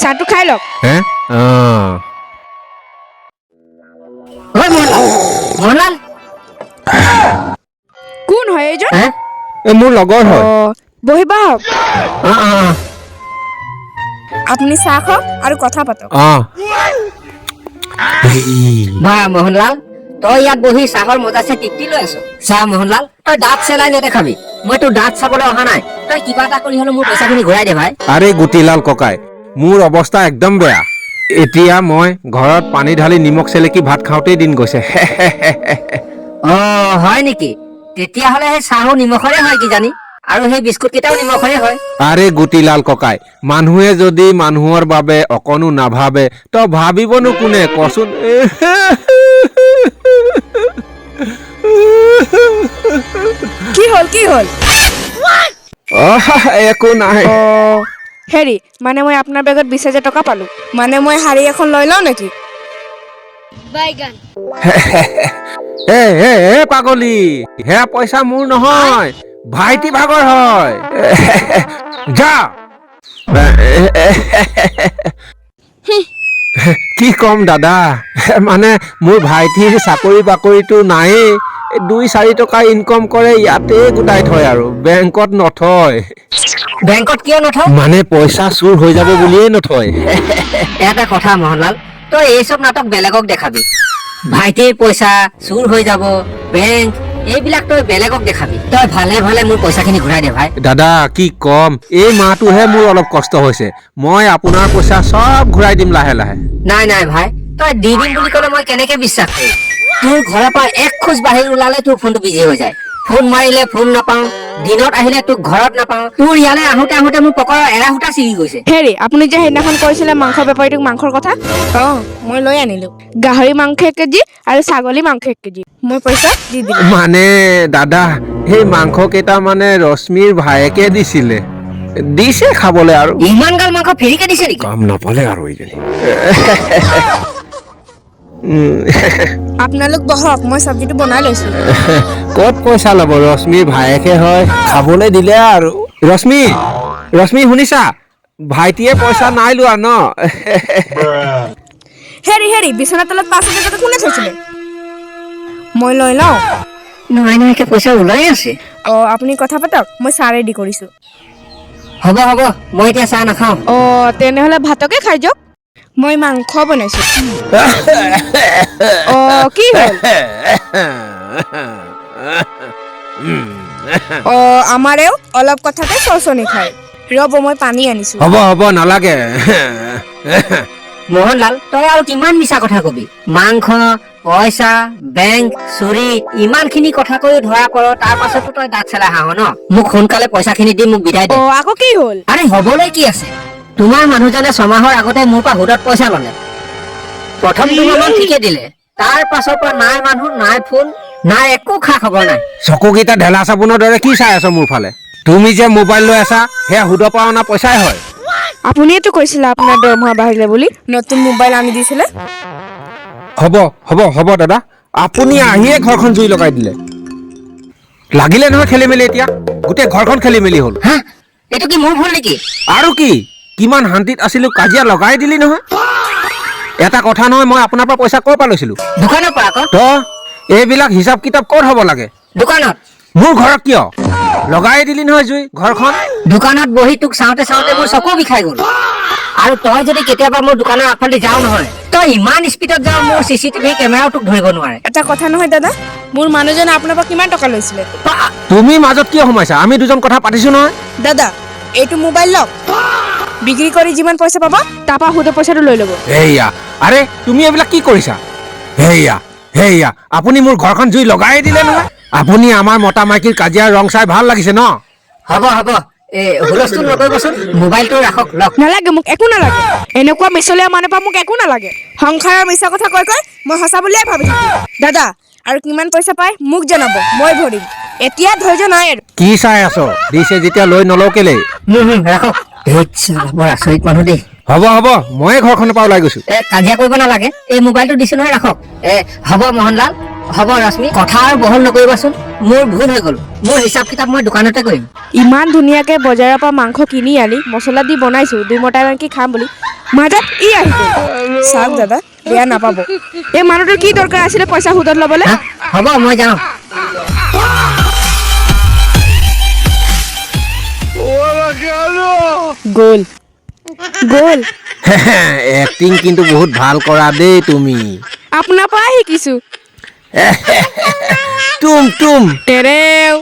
চাহটো খাই লওক। হে, অঁ। ঐ মোহনলাল, মোহনলাল। কোন হয় এইজন? হে? এই মোৰ লগৰ হয়। অ, বহিব আহক। অঁ। আপুনি চাহ খাওক আৰু কথা পাতক। অঁ। বা মোহনলাল, তই ইয়াত বহি চাহৰ মজা চাই তৃপ্তি লৈ আছ। চাহ মোহনলাল, তই দাঁত চেলাই নেদেখাবি। মই তোৰ দাঁত চাবলৈ অহা নাই। তই কিবা এটা কৰি হলেও মোৰ পইচাখিনি ঘূৰাই দে ভাই। আৰে গুটিলাল ককাই, মোৰ অৱস্থা একদম বেয়া। এতিয়া মই ঘৰত পানী ঢালি নিমখ চেলেকি ভাত খাওঁতেই দিন গৈছে। অ, হয় নেকি? তেতিয়াহ'লে সেই চাহো নিমখৰে হয় কিজানি, আৰু সেই বিস্কুট কেইটাও নিমখৰে হয়। আৰে গুটিলাল ককাই, মানুহে যদি মানুহৰ বাবে অকণো নাভাবে, তো ভাবিবনো কোনে কচোন? কি হ'ল, কি হ'ল? অহ, একো নাই। অ হেৰি, মানে মই আপোনাৰ বেগত 20,000 টকা পালো। মানে মই শাৰী এখন লৈ লওঁ নেকি? এ এ এ পাগলী, সেয়া পইচা মোৰ নহয়, ভাইটি ভাগৰ হয়। যা। কি ক'ম দাদা, মানে মোৰ ভাইটিৰ চাকৰি বাকৰিটো নায়েই। 2-4 টকা ইনকম কৰে, ইয়াতে গোটাই থয় আৰু বেংকত নথয়। বেংকত কিয় নথয়? মানে পইচা চুৰ হৈ যাব বুলিয়েই নথয়। এটা কথা মোহনলাল, তই এইচব নাটক বেলেগক দেখাবি। ভাইটিৰ পইচা চুৰ হৈ যাব, বেংক, এইবিলাক তই বেলেগক দেখাবি। তই ভালে ভালে মোৰ পইচাখিনি ঘূৰাই দে ভাই। দাদা, কি ক'ম, এই মাহটোহে মোৰ অলপ কষ্ট হৈছে। মই আপোনাৰ পইচা চব ঘূৰাই দিম লাহে লাহে। নাই নাই ভাই, তই দি দিম বুলি ক'লে মই কেনেকে বিশ্বাস কৰিম? তোৰ ঘৰৰ পৰা এক খোজ বাহিৰ ওলালে তোৰ ফোনটো বিজি হৈ যায়। ফোন মাৰিলে ফোন নাপাওঁ, দিনত আহিলে তোক ঘৰত নাপাওঁ। তোৰ ইয়ালৈ আহোঁতে আহোঁতে মোৰ পকৰৰ এৰা সূতা ছিগি গৈছে। হেৰি, আপুনি যে সেইদিনাখন কৈছিলে মাংস বেপাৰীটোক মাংসৰ কথা, অঁ, মই লৈ আনিলো। গাহৰি মাংস 1 কেজি আৰু ছাগলী মাংস 1 কেজি। মই পইচা দি দিলো। মানে দাদা, সেই মাংস কেইটা মানে ৰশ্মিৰ ভায়েকে দিছিলে, দিছে খাবলৈ আৰু। ইমান গাল মাংস ফ্ৰীকে দিছে নেকি? কাম নাপালে আৰু এইজনী। আপোনালোক বহক, মই চব্জিটো বনাই লৈছো। ক'ত পইচা ল'ব, ৰশ্মিৰ ভায়েকে হয়, খাবলৈ দিলে আৰু। ৰশ্মি, ৰশ্মি, শুনিছা? ভাইটিয়ে পইচা নাই লোৱা ন? হেৰি হেৰি, বিচনাৰ তলত 5,000 টকা কোনে থৈছিলে? মই লৈ লওঁ। নহয় নহয়, পইচা ওলাই আছে। অঁ, আপুনি কথা পাতক, মই চাহ ৰেডি কৰিছোঁ। হ'ব হ'ব, মই এতিয়া চাহ নাখাওঁ। অঁ, তেনেহ'লে ভাতকে খাই যাওক, মই মাংস বনাইছোঁ। অঁ, কি হ'ল? অঁ, আমাৰেও অলপ কথাতে চচনি খায়। ৰ'ব, মই পানী আনিছোঁ। হ'ব হ'ব, নালাগে। মোহনলাল, তই আৰু কিমান মিছা কথা কবি? মাংস, পইচা, বেংক, চুৰি, ইমানখিনি কথা কৈও ধৰা পৰ, তাৰ পাছতো তই দাঁত চেলাই হাঁহ ন? মোক সোনকালে পইচাখিনি দি মোক বিদায় দে। অঁ, আকৌ কি হ'ল? আৰে হ'বলৈ কি আছে, তোমাৰ মানুহজনে ছমাহৰ আগতে মোৰ পৰা সুদত পইচা ল'লে। প্ৰথম 2 মাহমান ঠিকে দিলে, তাৰ পাছৰ পৰা নাই মানুহ, নাই ফোন, নাই একো খা খবৰ নাই। চকুকেইটা ঢেলা চাবোনৰ দৰে কি চাই আছ মোৰ ফালে? তুমি যে মোবাইল লৈ আছা, সেয়া সুদৰ পৰা অনা পইচাই হয়। আপুনিয়েতো কৈছিলে আপোনাৰ দৰমহা বাঢ়িলে বুলি নতুন মোবাইল আনি দিছিলে। হ'ব হ'ব হ'ব দাদা, আপুনি আহিয়ে ঘৰখন জুই লগাই দিলে। লাগিলে নহয় খেলি মেলি, এতিয়া গোটেই ঘৰখন খেলি মেলি হ'ল। হা, এইটো কি মোৰ ভুল নেকি? আৰু কি, কিমান শান্তিত আছিলো, কাজিয়া লগাই দিলি নহয়। এটা কথা নহয়, মই আপোনাৰ পৰা পইচা ক'ৰ পৰা লৈছিলো? দোকানৰ পৰা আকৌ। তো এইবিলাক হিচাপ কিতাপ ক'ত হ'ব লাগে? দোকানত। মোৰ ঘৰত কিয় লগাই দিলি নহয় জুই ঘৰখন? দোকানত বহি তোক চাওঁতে চাওঁতে মোৰ চকু বিষাই গ'ল। আৰু তই যদি কেতিয়াবা মোৰ দোকানৰ আগফালে যাও নহয়, তই ইমান স্পীডত যাও, মোৰ চি চি টিভি কেমেৰাও তোক ধৰিব নোৱাৰে। এটা কথা নহয় দাদা, মোৰ মানুহজনে আপোনাৰ পৰা কিমান টকা লৈছিলে? তুমি মাজত কিয় সোমাইছা? আমি দুজন কথা পাতিছো নহয়। দাদা, এইটো মোবাইল লওক, বিক্ৰী কৰি যিমান পইচা পাব তাৰপৰা সুদৰ পইচাটো লৈ ল'ব। হেইয়া, আৰে তুমি এইবিলাক কি কৰিছা? হেইয়া হেইয়া, আপুনি মোৰ ঘৰখন জুই লগাই দিলে নহয়। আপুনি আমাৰ মতা মাইকীৰ কাজিয়াৰ ৰং চাই ভাল লাগিছে ন? হ'ব হ'ব, এই হুলস্থুল নকৰিবচোন। মোবাইলটো ৰাখক, লওক। নালাগে, মোক একো নালাগে। এনেকুৱা মিছলীয়া মানুহৰ পৰা মোক একো নালাগে। সংসাৰৰ মিছা কথা কৈ কৈ মই সঁচা বুলিয়ে ভাবি থাকোঁ। দাদা, আৰু কিমান পইচা পায় মোক জনাব, মই ভৰিম। এতিয়া ধৈৰ্য নাই আৰু। কি চাই আছ? দিছে যেতিয়া লৈ নলওঁ কেলেই? ৰাখক। ধেৎ চালা, বৰ আচৰিত মানুহ দেই। হ'ব হ'ব, ময়ে ঘৰখনৰ পৰা ওলাই গৈছো। এ কাজিয়া কৰিব নালাগে। এই মোবাইলটো দিছো নহয়, ৰাখক। এ হ'ব মোহনলাল, হ'ব ৰশ্মি, কথা আৰু বহল নকৰিবাচোন। মোৰ ভুল হৈ গ'ল। মোৰ হিচাপ কিতাপ মই দোকানতে কৰিম। ইমান ধুনীয়াকৈ বজাৰৰ পৰা মাংস কিনি আনি মছলা দি বনাইছোঁ দুমটামানকৈ খাম বুলি, মাজত ই আহি গ'ল। চাওক দাদা, বেয়া নাপাব, এই মানুহটোৰ কি দৰকাৰ আছিলে পইচা সুদত ল'বলৈ? হা? হ'ব, মই যাওঁ। গ'ল গ'ল। এক্টিং কিন্তু বহুত ভাল কৰা দেই তুমি। আপোনাৰ পৰাই শিকিছোঁ। তুম তুম। তেৰেও।